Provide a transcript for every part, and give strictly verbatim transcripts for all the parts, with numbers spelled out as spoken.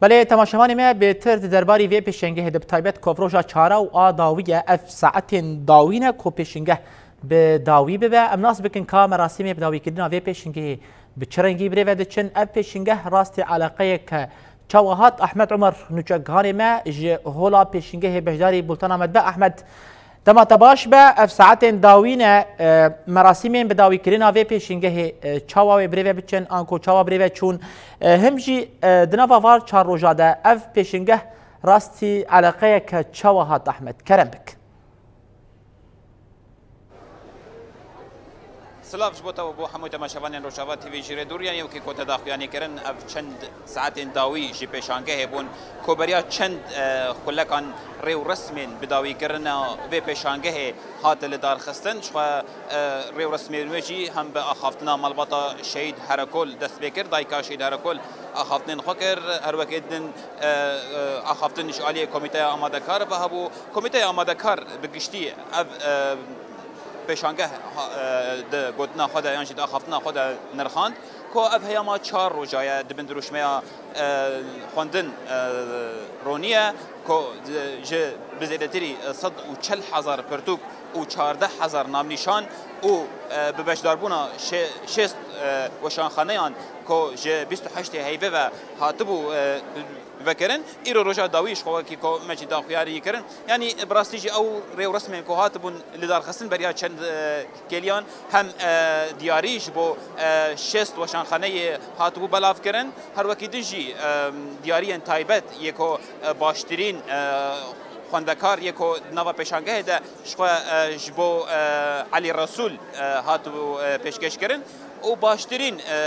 Belê, temaşevanê me, bêtir di derbarî vê pêşengehê de, bi taybet ku ev roja çara û a dawî ye, ev saetên dawî ne ku pêşengeh bi dawî bibe. Em nas bikin ka merasîmê bi dawîkirina vê pêşengehê bi çi rengî birêve diçin. Ev pêşengeh rastî eleqeyeke çawa hat? Ahmet Umer nûçe gihanê me ji hola pêşengehê beşdarî bultena me dibe. Ahmet, dema te baş be, ev saetên dawî ne, e, merasîmên bi dawîkirina vê pêşengehê, e, çawa wê birêve biçin, anku çawa birêve çûn, e, him jî, e, di nava van çar roja de ev pêşengeh rastî eleqeyeke çawa hat Ahmet? Kerem bik. Silav ji bo te û bo hemû temaşevanên Rojava T V jî re dûriyan ye, wekî ku te daxuyanî kirin, ev çend saetên dawî ji pêşangehê bûn, ku beriya çend, e, xulekan rê û resmên bi dawî kirina vê pêşangehê hat lidarxistin. Jixwe, e, rê û resmên wê jî hem bi axaftina malbata Şehîd Herekol dest pê kir, dayika Şehîd Herekol axaftinên xwe kir, her wekê din, e, e, axaftin ji aliyê komîteya amadekarê ve hebû. Komîteya amadekar bi giştî ev, e, pêşangeh, ha, e, di gotina xwe de yan jî di axaftina xwe de nirxand ku ev heyama çar roja ye di bin dirûşmeya, e, xwendin, e, ronî ye ku ji bi zêdetirî sed û çel hezar pirtûk û çardeh hezar navnîşan û, e, bi beşdarbûna şê-, şêst, e, weşanxaneyan ku ji bîst û heştê heyvê ve hatibû, e, vekirin. Îro roja dawî ji xwe wekî ku me jî daxuyarî kirin. Yanî bi rastî jî ew rê û resmên ku hatibûn lidarxistin beriya çend, e, kêliyan hem, e, diyarî ji bo, e, şêst weşanxaneyê hatibû belavkirin. Her wekî din jî, e, diyariyên taybet yê ku, e, baştirîn, e, xwendekar yê ku di nava pêşangehê de ji xwe, e, ji bo, e, Elî Resûl, e, hatibû, e, pêşkêş kirin û baştirîn, e,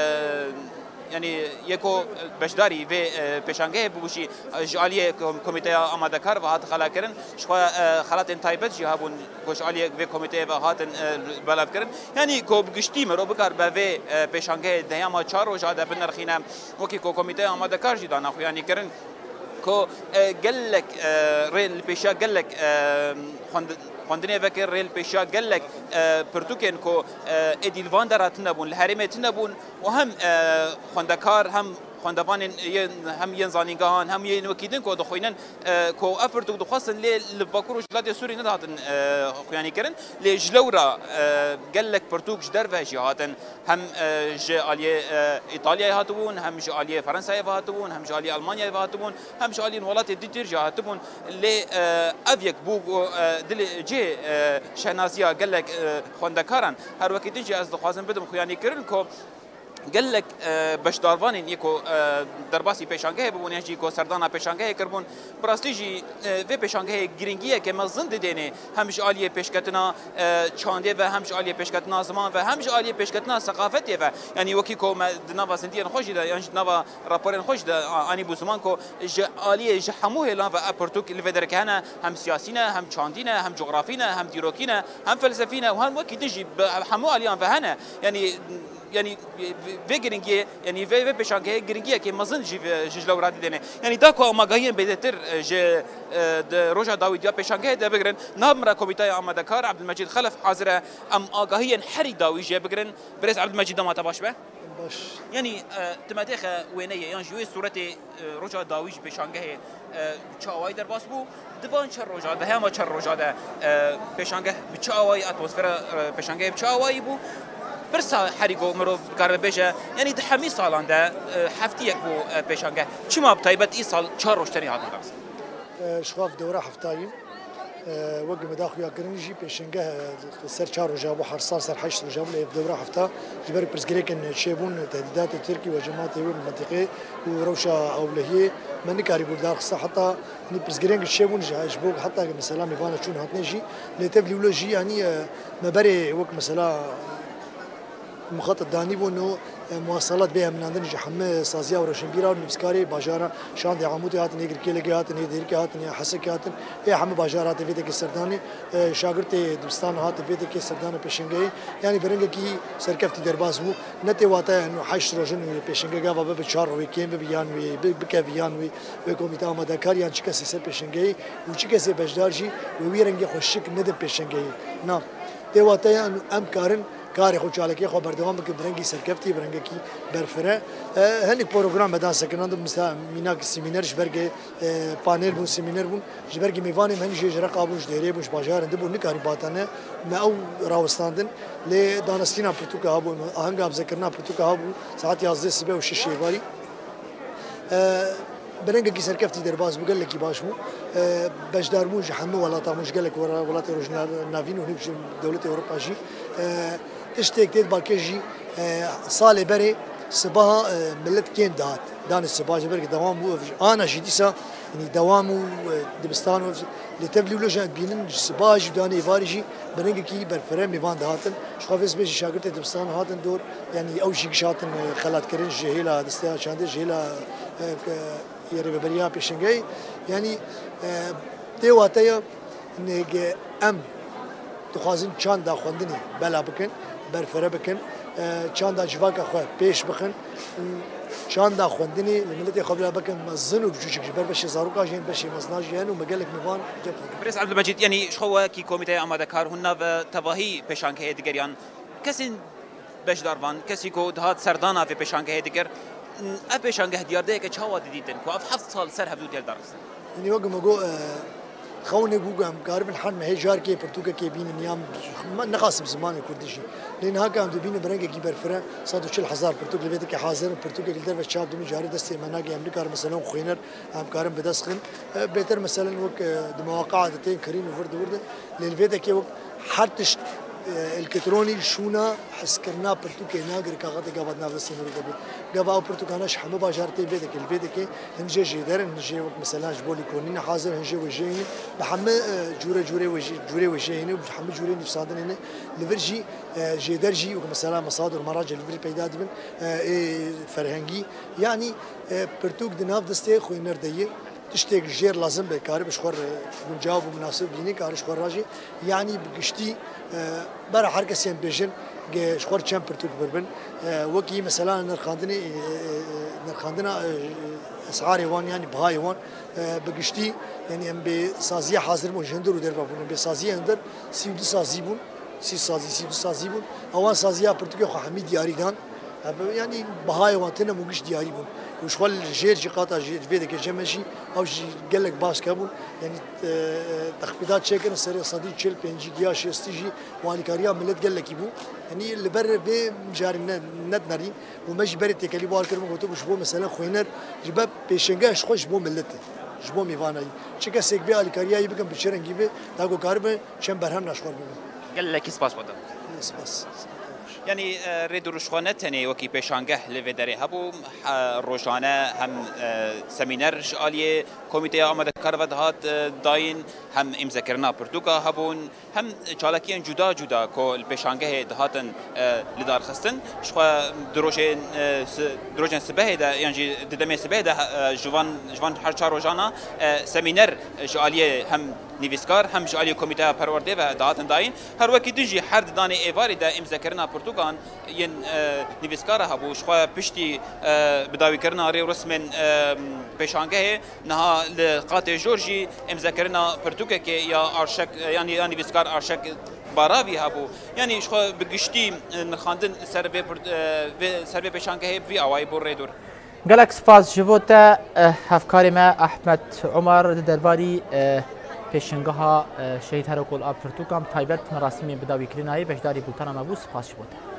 yanî yê ku beşdarî vê, e, pêşangehê bû jî, e, ji aliyê kom-, komîteya amadekar ve hat xelakirin. Ji xwe, e, xelatên taybet jî hebûn ku ji aliyê vê komîteyê ve hatin, e, belavkirin. Yanî ku bi giştî mirov bikaribe vê, e, pêşangehê di heyama çar roja de binirxîne, wekî ku komîteya amadekar jî dana xuyanî kirin ku, e, gelek, e, rê li pêşiya gelek, e, xwend-, xwendinê vekir, rê li pêşiya gelek, e, pirtûkên ku, e, êdî li van dera tune bûn, li herêmê tune bûn û hem, e, xwendekar, hem xwendevanên yên, hem yên zanîngehan, hem yên wekî din ku dixwînin, e, ku ev pirtûk dixwestin, lê li Bakur û Rojhilatê Sûrî nedihatin, e, xuyanî kirin. Lê ji lewra, e, gelek pirtûk ji derve jî hatin. Hem, e, ji aliyê, e, Îtalyayê hatibûn, hem ji aliyê Ferensayê ve hatibûn, hem ji aliyê Almanyayê ve hatibûn, hem ji aliyên welatê dîtir jî hatibûn. Lê, e, ev yek bû ku, e, dilê cihê, e, şehnaziya gelek, e, xwendekaran. Her wekî din jî ez dixwazim bidim xuyanî kirin ku gelek, e, beşdarvanên yê ku, e, derbasî pêşangehê bibûn yan jî ku serdana pêşangehê kiribûn, bi rastî jî, e, vê pêşangehê girîngiyeke mezin didêne, hem ji aliyê pêşketina, e, çandê ve, hem ji aliyê pêşketina ziman ve, hem ji aliyê pêşketina seqafetê ve. Yanî wekî ku me di nava zindiyên xwe jî de yan jî di nava raporên xwe jî de a-, anîbû ziman ku ji aliyê ji hemû hêlan ve ev pirtûk li vê derê hene, hem siyasî ne, hem çandî ne, hem cografî ne, hem dîrokî ne, hem felsefî ne û hem wekî din jî bi hemû aliyan ve hene. Yanî, yanî vê giringiyê, yanî vê, vê pêşangehê giringiyekê mezin jî ve, ji, ji lewra didêne. Yanî da ku em agahiyên bêdetir, e, ji, e, di roja dawî diya pêşangehê de bigirin, niha bi me re komîteya amadekarê Ebdulmecîd Xelef hazir e, em agahiyên herî dawî jê bigirin. Birêz Ebdulmecîd, dema te baş be? Baş. Yanî, e, tu me têxe wêneyê, yan jî wê sûretê, e, roja dawî ji pêşangehê, e, çi awayî derbas bû? Di van çar roja de, hema çar roja de, e, pêşangeh bi çi awayî, atmosfera, e, pêşangehê bi çi awayî bû? Pirsa herî ku mirov dikare bêje, yanî di hemî salan de, e, heftiyek bû, e, pêşangeh. Çima bi taybet îsal çar roj tenê hatin kirin? E, ji xwe ev dewra heftayî. E, wek me daxuya kirin jî pêşengeh, e, ser çar roja bû, her sal ser heşt roja bû, lê ev dewra hefta ji ber pirsgirêkên çêbûn, tehdîdatê Tirkî û hecûmatê wê li mentiqê û rewşa ewlehiyê me nikarîbû li dar xista heta, yanî pirsgirêk çêbûn ji, ji bo heta mesela mêvana çûn hatine jî, lê tevlî wilo jî, yanî, e, me berê wek mesela mixatab danîbûn û, e, muwasalat bê heminandin ji hemî saziya û roşenbîra û nivîskarê bajara şandê Amûdê hatin, ê Girkêlekê hatin, ê Dêrikê hatin, ê Hesekê hatin, ê hemî bajar hatin vê tekê serdanê, e, şagirtê dibistan hatin vê tekê serdana pêşengehê. Yanî bi rengekî serkeftî derbas bû. Ne tê wateya eno heşt rojin wê pêşengeh gava bibe çar rojê kêm bibe yan wê bi-, bikeve yan wê, wê komîte amadekar yan çi kesê ser pêşengehê û çi kesê beşdar jî wê wî rengê xweşik nedin pêşengehê. Na. Tê wateya em karin Karê xwe, çalakiyê xwe berdewam bikin, bi rengî serkeftî, bi rengekî berfireh. E, hinek program me dan sekinandin, misal mînak semîner ji ber ke, e, panel bûn, semîner bûn, ji ber ke mêvanê me hinek jê ji Reqa bûn, ji Dêrê bûn, ji bajaran din bûn, nikarî batane me ew rawestandin. Lê danestîna pirtûka hebû, ahenga hevzekirina pirtûka hebû, saet yazdeh sibe û şeş êvarî. E, bi rengekî serkeftî derbas bû, gelekî baş bû. E, beşdar bûn ji hemû welatan bûn, ji gelek wela-, welatê Rojnavîn û hinek ji dewletê Ewropa jî. E, tiştek tê di balkê jî, e, salê berê sibaha, e, millet kêm dihat. Danê sibaha ji ber ke dewam bû, ev ana jî dîsa, yanî dewam û, e, dibistan û ev jî. Lê tevlî wilo jî em dibînin, ji sibaha jî danê êvarî jî bi rengekî berfireh mêvan dihatin. Ji xwe vê sibê jî şagirtê dibistan hatin dor, yanî ew jî giş hatin, e, xelatkirin ji hêla desteya çandê, ji hêla, e, ke-, yê rêveberiya pêşengehê. Yanî, e, tê wateya nêge em dixwazin çanda xwendinê bela bikin, berfireh bikin, e, çanda civaka xwe pêş bixin û çanda xwendinê li miletê xwe bila bikin mezin û biçûçik ji ber beşê zaroka jî hene, beşê mezina jî hene û me gelek mêvan cem xwe. Birêz Ebdulmecîd, yanî ji xwe wekî komîteya amadekar hûn nav tevahî pêşangehê digeriyan. Kesên beşdar van, kesî ku dihat serdana vê pêşangehê dikir, ev pêşangeh diyardeyeke çawa didîtin ku ev heft sal ser hevdû tê lidarxistin? Yanî wek me got, e, xewnê bû ku em karibin her mehê carkê pirtûkekê bînin, ya me nexasim zimanê kurdî jî. Lê niha ke em dibînin bi rengekî berfireh, sed û çil hezar pirtûk li vê dikê hazir in, pirtûkek li derve çap dibin, carê destê me nagê, em nikarin mesela xwêner em karin bi dest xin. E, bêtir meselen wek, e, di mewaqaa de tên kirîn û vir di wir de. Lê li vê dekê wek her tişt, e, elektronî şûna hezkirina pirtûkê nagire, kaxetê gava di nav destê me de be. Gava ew pirtûkana ji hemû bajar tên vê dekê, li vê dekê hin jê jêder in, hin jê wek mesela ji bo lîkonînê hazir, hin jê wêjeyê hene. Bi hemû, e, cûre cûrê wêje-, cûrê wêjeyê hene û bi hemû cûrê nivîsandinê hene. Li vir jî, e, jêder jî wek mesela mesadir û meracê li vir peyda dibin, e, ê ferhengî. Yanî, e, pirtûk di nav destê xwêner de ye. Tiştek jêr lazim be, karibe ji xwe re guncaw û minasib bîne, kare ji xwe re jî. Yanî bi giştî, e, bera her kesê em bêjin, ge ji xwe re çend pirtûk birbin. E, wekî mesela nirxandinê, e, e, nirxandina, e, esarê wan, yanî bihayê wan, e, bi giştî, yanî em bê saziya hazir bûn, ji hundir û derve bûn. Em bê saziya hundir sî û du sazî bûn, sî sazî, sî û du sazî bûn. Ewan saziya pirtûkê xwe hemî diyarî dan. Ev, yanî bihayê wan tune û giş diyarî bûn. Û ji xwe li jêr jî qata jî vê dikê cem me jî, ew jî gelek baş hebûn. Yanî, e, texfîdat çêkirin serê sedî çil pêncî giya şêstî jî û alîkariya milet gelekî bû. Yanî li ber vê mijarê ne, nedinerîn û me jî berê têkelî bar kirin, gotin ji bo mesela xwêner, ji ber pêşengeh ji xwe ji bo miletê, ji bo mêvanayî. Çi kesek bê alîkariya yî bikin bi çi rengî be, da ku karibe çend berhem naşxwer bibe. Gelekî spas bo te. Spas. Yanî, e, Rêdûr ji xwe ne tenê wekî pêşangeh li vê derê hebû, he, rojane hem, e, semîner ji aliyê Komîteya Amadekar ve dihat, e, dayîn, hem îmzekirina pirtûka hebûn, hem çalakiyên cuda cuda ku li pêşangehê dihatin, e, lidarxistin. Ji xwe di rojên, e, si-, di rojên sibehê de yan jî di demê sibehê de, e, ji van, ji van her çar rojana, e, semîner ji aliyê hem nivîskar hem ji aliyê Komîteya Perwerdê ve dihatin dayîn. Her wekî din jî her di danê êvarî de îmzekirina pirtûkan yên, e, nivîskara hebû. Ji xwe piştî, e, bidawîkirina rê û rismên, e, pêşangehê niha li qatê jor jî îmzekirina pirtûkekê ya Arşek, e, yanî ya nivîskar Arşek Baravî hebû. Yanî ji xwe bi giştî, e, nirxandin ser vê pir-, e, vê, ser vê pêşangehê bi vî awayî bû Rêdûr. Gelek spas ji bo te, eh, hevkarê me Ehmed Umar di derbarî, eh, pêşingeha, eh, Şehîd Herekol a pirtûkan taybet merasîmê bidawîkirinayê beşdarî bûltena me bû. Spas ji bo te.